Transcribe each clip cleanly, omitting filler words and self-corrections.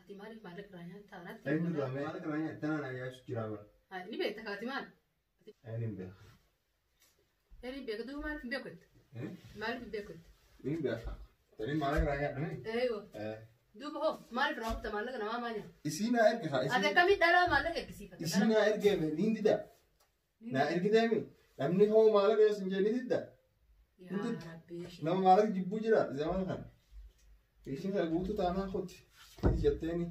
Ati maaliif maallaqa irraa nyaattaa? Natti Eenyu irraa maallaqa irraa nyaattaa na nyaachuu jira bara. Ni beekta kaati maal? Eenyu hin beeka. Eenyu hin beeka duuba maaliif hin beeku jette? Maaliif hin beeku jette? Hin beeka. Tani maallaqa irraa nyaadhame? Eeyyoo. Duuba hoo maaliif irraa kutta maallaqa namaa maa nyaata? Isii naa erge haa. Ati akkamitti dhalaa maallaqa ergisiifatta? Isii naa ergeeme niin dida. Naa ergiteemi. Namni hoo maallaqa yoo sin jee ni didda. Yaa Rabbi. Nama maallaqa jibbuu jira zamana kana. Isiin kana guutuu taanaan kotti. Jetteeni.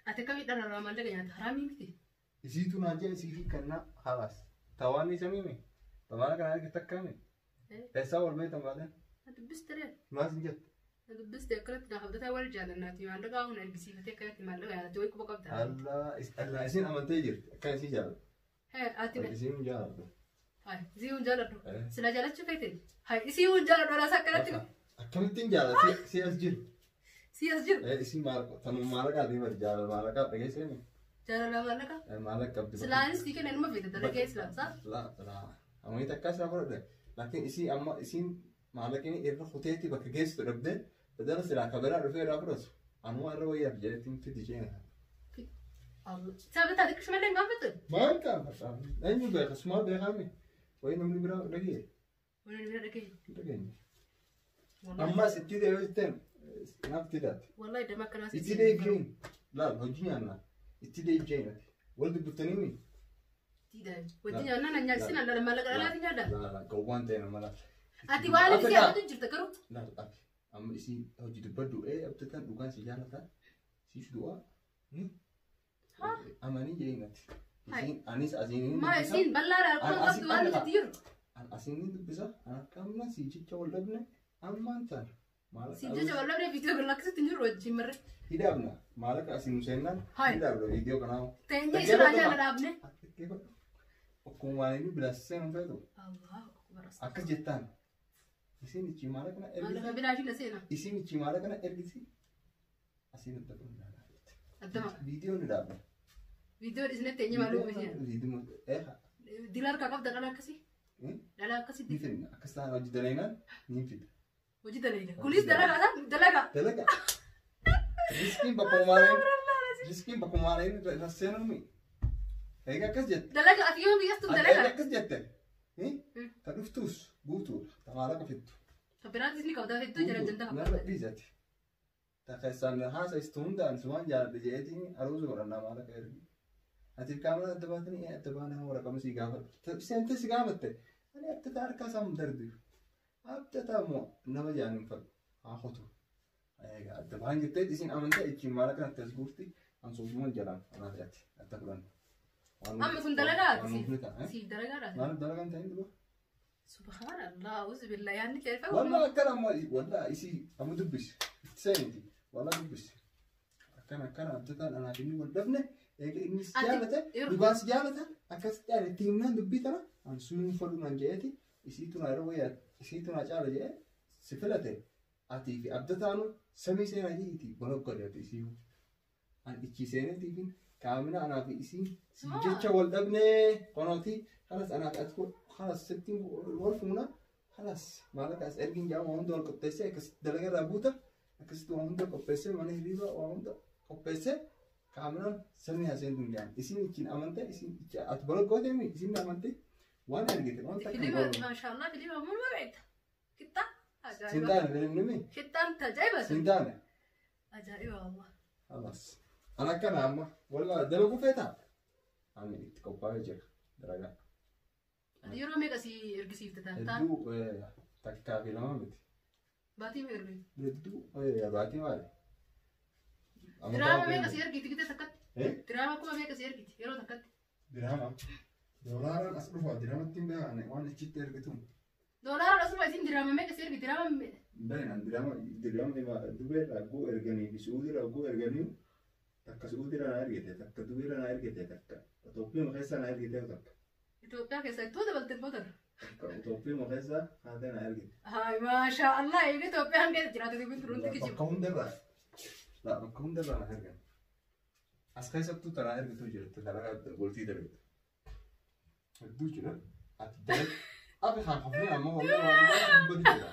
Ati akkamitti dhala irraa maallaqa nyaata? Haraamii miti. Isiitu naan jee isiifi kannaa halaas. Tawaan ni samiime. Tamaana kana erge takkaame. Eessaa wal beektan baateen? Na dubbiste ree. Maal sin jette? Na dubbiste akkanatti na habdataa wal jaalannaati maallaqa hunda ergisiifatee akkanatti maallaqa nyaata wayii quba qabda. Allah Allah isin amantee jirti. Akkan isii jaalladhu. Hee ati Isii hin jaalladhu. Hai isii hun jaaladhu. Sila jaalachuu feetin. Hai isii hun jaaladhu alaas akkanatti. Akkamittiin jaalladha si as jiru. Si as jiru. Isii tanuma maallaqaa deeman jaalala maallaqaa dhageessee Jaalala maallaqa. Maallaqa qabdi. Silaanis sii kenna inuma feete dalagee silaa saa. La la ammayyi takkaa isaa fudhadhe. Laakiin isii amma isiin maallaqni irra kuteetti bakka geessitu dhabdee badala silaa kaberaa dhufee irraa fudhatu. Anuma irra wayyaaf jedheetiin fidi jeena. Sababa taate qishmallee hin gaafatu. Maal gaafata? Eenyu beeka? Sumaa beekaami. Wayii namni biraa dhagee. Wani bira dhagee. Hin dhageenye. Ammas itti deebi'ee jetteen naaf itti daate. Wallahi dama akkanaa Itti deebi'een laal hojii nyaannaa. Itti deebi'een ati. Wal dubbiftanii mi? Wajjin nyaannaa na nyaachisina dhala maallaqa dhalaati nyaadha. Laala gowwaan ta'e nama laal. Ati waan isii abdatu jirta garuu. Laal ati amma isii hojii dubbadhu ee abdataan dhugaan si jaalataa siif du'aa. Amanii jedhin ati. Isiin anis asiin Maa isiin bal'aadha akkuma qabdu waan nuti jiru. Asiin ni dubbisa. An akka amma si jecha wal dhabne ammaan taana. Si jecha wal dhabne viidiyoo kan lakkisutti hin jiru wajjin marre. Hidhaabna. Maallaqa asiin seennaan hidhaabna viidiyoo kanaa. Teenyee isirraa nyaata dhaabne. Akkuma waan inni bilaas seenu feetu. Allahu akbar. Akkas jettaan. Isiin ichi maallaqa kana Maallaqa ergisi. bilaashii na seena. Isiin ichi maallaqa kana ergisi. Asiin adda kun ilaalaa. Addama. Viidiyoo ni dhaabna. Viidiyoo isinitti eenyu maaluu miti. Viidiyoo eeha. Dila harkaa qabda dhala akkasii. Dhala akkasii. Ni fidna. Akkas ta'an hojii dalagnaan ni fida. Hojii dalayna. Kunis dalagaa isaa dalagaa. Dalagaa. Riskiin bakkuma maalaan riskiin bakkuma maalaan irra seenuumi. Egaa akkas jette. Dalagaa ati yoo biyyastu Egaa dalagaa. akkas jette. Ta dhuftuus guutuudha. Ta maallaqa fittu. Biraattis ni qabda hedduu jira janda Narra fakkaata. dhiisati. Ta keessaan haasaistu hundaan sumaan jaaladha jedheetiin aruusa godhannaa maallaqa ergi. Ati kaamera adda baatanii adda baanaa waraqama sii gaafadhu. Seentee si gaafatte. Ani abdataa harkaa isaa hin darbu. Abdataa immoo nama jaan hin fadhu. Haa hotu. Egaa adda baan jettee isiin amantee ittiin maallaqa natti as guurti. Ansuufuman jalaan anaaf ati adda fudhanna. Amma sun dalagaati Waan nuuf ta'a. siif dalagaadha. Maaliif dalagaan ta'in duba? Subhanallah auzu billah yaadni kee fagu. Walla akkana amma walla isii amma dubbisi. Itti seeniti. Walla dubbisi. Akkana akkana abdataan anaaf inni wal dhabne eega inni si Ati jaalate yeroo- dhugaan si jaalata akkasitti ani itti himnaan dubbii tana an suun fadhu naan jedheeti isiitu naa yeroo wayyaa isiitu naa caala jedhee si filate atii fi abdataanu samii seenaa jiiti bologgode ati isii. An ichi seenetiifin kaamina anaa fi isii si jecha wal dhabnee konooti halas anaa fi ati halas sittiin wal fuuna halas maallaqa as ergin jedhama waa hunda wal qopheessee akkasitti dalaga irraa buuta akkasitti waa hunda qopheessee mana hiriiba waa hunda qopheessee kaaminaan samii haseen tun jedhan isiin ichiin amante isiin ichi ati bologgooteemi isiin amante waan ergite waan takka hin Filima godhu. maashaallah filima mulma beekta. Qixxaa Siin ajaa'iba. taane filimni Qixxaan tajaa'iba. siin taane. Ajaa'iba wallah. Alas. An akkana amma walla dalaguu feetaa? Ani itti qophaa'ee jira dalagaa. Ati yeroo meeqa si ergisiifte taata? Hedduu takkaa fi lama miti. Baatii meeqa ergite? Hedduu baatii maali? Amma Diraama baatii meeqa si ergiti gite takkatti? Diraama kuma meeqa si ergiti yeroo takkatti? Diraama. Doolaaraan as dhufa diraamatti hin beekan waan achitti ergitu. Doolaaraan asuma isin diraama meeqa si ergiti? Diraama meeqa? Beekan diraama diraama Dubee irraa guu erganii fi Suudii irraa guu erganii takka Suudii irraa na ergite takka Dubee irraa na ergite takka Itoophiyaa keessa na ergite takka. Itoophiyaa keessa ittoo dabalte booda. Itoophiyaa keessa haatee na ergite. Haay maashaa Allah eega Itoophiyaan keessa jiraate dubbiin turuun kijibu. Bakka hundarraa. Laa bakka hundarraa na ergan. As keessattuu tanaa ergituu jirti dalagaa bultii dalagdu. Hedduu jira. Ati dalag. Abi haa hafnee ammoo walaa waan dubbatu jira.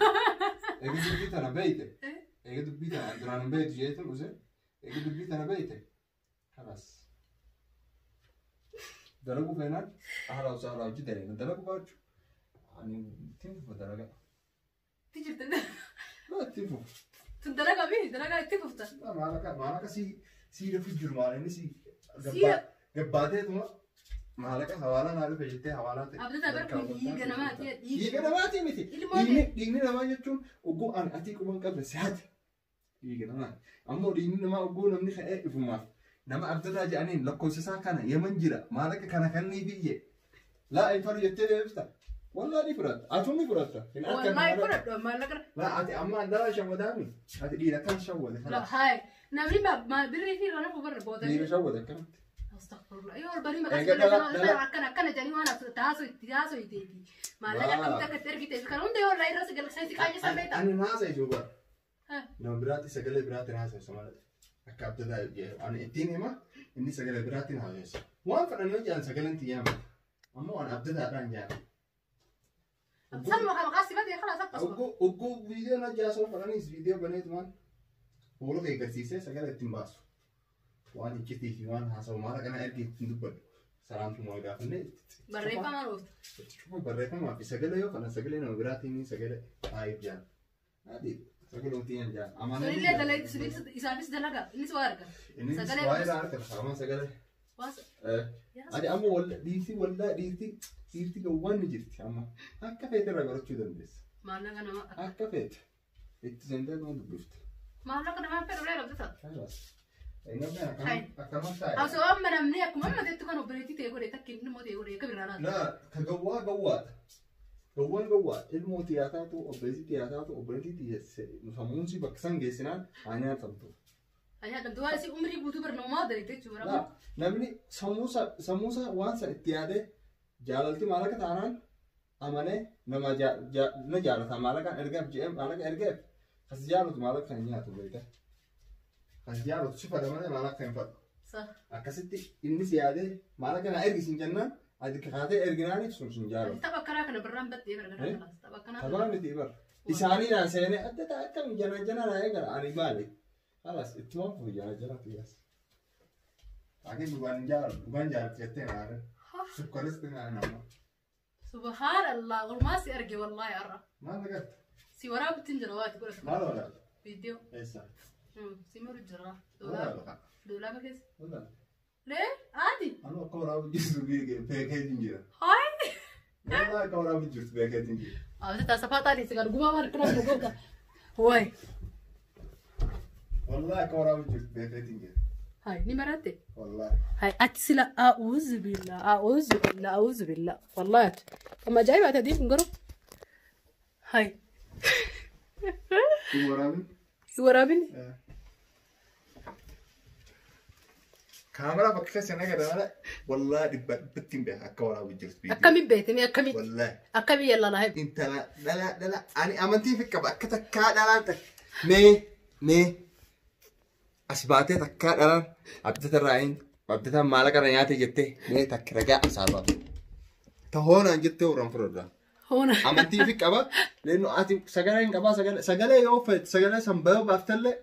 Eega dubbii tana beeyte. Eega dubbii tana duraan hin beeytu jeetuun use. Eegi dubbii tana beeyte. Kalaas. Dalaguu feenaan haala osoo haala hojii daleena dalaguu baachuu. Ani ittiin fufa dalagaa. Itti jirta. Laa ittiin fufa. Tun dalagaa mi dalagaa itti fufta. Maalaqa si dhufu jiru maal inni si gabbaateetuma maallaqa hawaalaa naa dhufe jettee hawaalaa ta'e. Abdataa bara kun dhiiga namaati. Dhiiga namaati miti. Dhiigni namaa jechuun ogguu ani atii quban qabne si hate. Dhiiga namaati. Ammoo dhiigni namaa ogguu namni ka'ee ifumaaf. Nama abdataa jedhaniin lakkoofsa isaa kana Yemen jira maallaqa kana kannii biyye. Laa hin fadhu jettee deebista. Wallaa ni fudhatta. Atuun ni fudhatta. Wallaahi fudhadhu maallaqa. Laa ati amma andala shawwadaami. Ati dhiira kan shawwade. Haay namni birrii fi irra nafu barra booda. Dhiira shawwade akkanatti. Astaghfirullah. Yoo bari maqaa akkana akkana jedhanii waan taasu iteeti. Maallaqa akkamitti akka itti ergite kan hunda yoo irra si galchee si qaayya beekta. Ani naasa ijoo bara. Nama biraatti sagalee biraatti naasa malee. Akka abdataa ani ittiin hima inni sagalee biraatti naasa. Waan fedhan yoo jedhan sagaleen xiyyaama. Ammoo ani abdataadhaan jedhan. Sanuma kan maqaa si badee kalaas akkasuma. Ogguu viidiyoo na jaasoo fedhanis viidiyoo baneetumaan fuula kee agarsiisee sagalee ittiin baasu. Waan iccitii fi waan haasawu maal kana ergi ittiin dubbadhu. Salaamtuma wal gaafannee. Barreeffamaan oofta. Barreeffamaa fi sagalee yoo kana sagalee nama biraatiin sagalee taa'eef jaan. Adii sagalee wanti yan jaan. Sunillee dalagaa sunis isaafis dalagaa innis waa arga. Innis waa irraa argata saamaa sagalee. Adi amma dhiirti wallaa dhiirti gawwaan ni jirti amma akka feete irraa barachuu dandeessa. Maallaqa nama akka feete itti seentee nama dubbifte. Maallaqa namaa fedhu reera bitata. Osoo amma namni akkuma amma ta'etti kan obboleettii ta'e godhe takka inni immoo ta'e godhe akka biraa laata. Laa ka gawwaa gawwaadha. Gawwaan gawwaadha. Ilmoo xiyyaataatu obboleettii xiyyaataatu obboleettii sammuun si bakka san geessinaan haa nyaatamtu. Haa nyaatamtu waan si umrii guutuu barnoomaa dalagde jechuudha. Namni sammuusa waan san itti yaadee jaalalti maallaqa taanaan amanee nama na jaalata maallaqaan ergaaf jedhee maallaqa ergeef kas jaalatu maallaqa kan nyaatu beekta. Kas jaalatu si fada malee maallaqa hin fadhu. Akkasitti innis yaadee maallaqa na ergisiin jennaan ati kaatee erginaaniif sun sun jaalatu. Tapha akkanaa kana birraan battee gargaraa. Tapha akkanaa. Taphaa miti bara. Isaanii naan seenee adda ta'a akkam jana jana naa eegala ani maali? Halas ittumaan fufi jana jana xiyyaas. Laakiin dhugaan jaalatu dhugaan jaalatu jettee naan sukkaris naan nama. Subhanallah walumaa si arge wallahi har'a. Maal agarta? Si waraabuttiin jira waati godhatu. Maal waraabta? Viidiyoo. Eessa? Si maru jira. Waraaba. Doolaaba keessa. Waraaba. Lee ati. Anu akka waraabu jirtu beekeetiin jira. Haay. Wallahi akka waraabu jirtu beekeetiin jira. Abdi taasifaa taanii si gargumaa maal kana nu goota. Waay. Wallahi akka waraabu jirtu beekeetiin jira. Haay ni maratte. Wallahi. Haay ati sila a'uuzu billah a'uuzu billah a'uuzu billah wallahi ati. Amma ajaa'iba ati adiin kun garuu. Haay. Hin waraabin? Hin waraabin? Kaameraa bakka keessa naga dabala wallahi dhibba dhibbatti hin beeka akka waraabu jirtu. Akkamiin beekte akkamiin? Wallahi. Akkamiin yallaa laa Intala dhala dhala ani amantii fi qaba akka takkaa dhalaan takka mee mee as baatee takkaa dhalaan abdata irraa abdata maallaqa irra nyaate jettee mee takka ragaa asaa baatu. Tahoonaan jettee warraan fudhadhaa. Hoona. Amantii fi qaba leennu ati sagalee hin qabaa sagalee yoo feete sagalee san bayoo baaftallee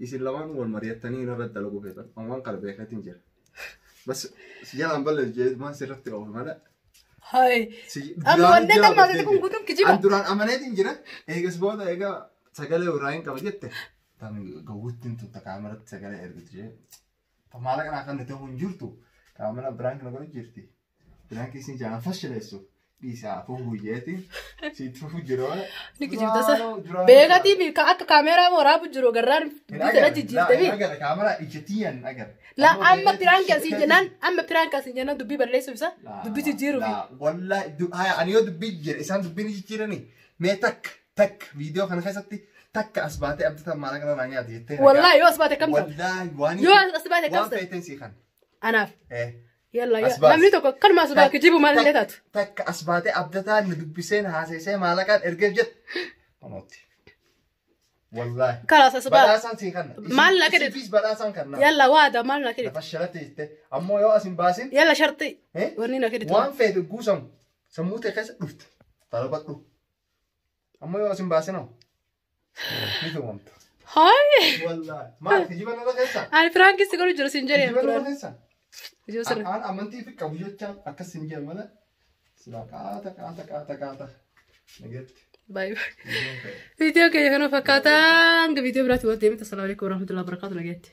isin lamaan wal mari'attanii irra dalaguu feetan waan kana beekatiin jira. Bas si jalaan balleessu jedhee maan sirratti oofu malee. Haay. Amma wanni akka maasii kun guutuun kijiba. An duraan amaneetiin jira. Eegas booda egaa sagalee irraa hin qaba jette. Tan gawwittiin tutta kaameratti sagalee ergitu jee. Maallaqa naa kan ta'u hin jirtu. Kaamera biraan kana godhu jirti. Biraan keessi jaalan fashileessu. Dhiisaa fufu jeeti. Sitti fufu jiru. Ni kijibta sa. Beekatii akka kaameraa waraabu jiru garraan bitana jijjiirtee. Agara kaameraa ijjatiyan agara. La amma piraanki asii jennaan amma piraanki asii jennaan dubbii balleessuuf isa dubbii jijjiiruuf. Wallahi ani yoo dubbii jijjiire isaan dubbii ni jijjiirani mee takka takka viidiyoo kana keessatti takka as baatee abdataan maallaqa irraa nyaate jettee. Wallahi yoo as baate kam ta'a? Wallahi waan yoo as baate kam waan ta'a? feeteen sii kan. Anaaf. Yalla As baas. namni tokko kanuma as baate kijibu maal illee taatu. Takka as baatee abdataan nu dubbiseen haaseessee maallaqaan ergeef jette. Kunooti. Wallahi. Kalaas as baate. Badhaasaan sii kanna. Maal na kennitu? Isiifis badhaasaan kanna. Yalla waada maal na kennitu? Lafa shalatti jettee ammoo yoo as hin baasin. Yalla sharxii. Wanni na kennitu. Waan feete guusamu sammuu ta'e keessa dhufte talabadhu. Ammoo yoo as hin baasin hoo ni tumamta. Hayi. Wallaahi. Maal kijiba narra keessa? Ani piraankii si godhu jiru siin jedhee Kijiba narra duraan. keessa? Kijiba sirra. An amantii fi qabu jechaan akkas hin jedhan malee. Silaa qaata qaata qaata qaata. Nageetti. Baay'ee baay'ee. Viidiyoo keenya kana fakkaataa hanga viidiyoo biraatti wal deemte. Assalamu alaikum warahmatullahi wabarakatuh. Nageetti.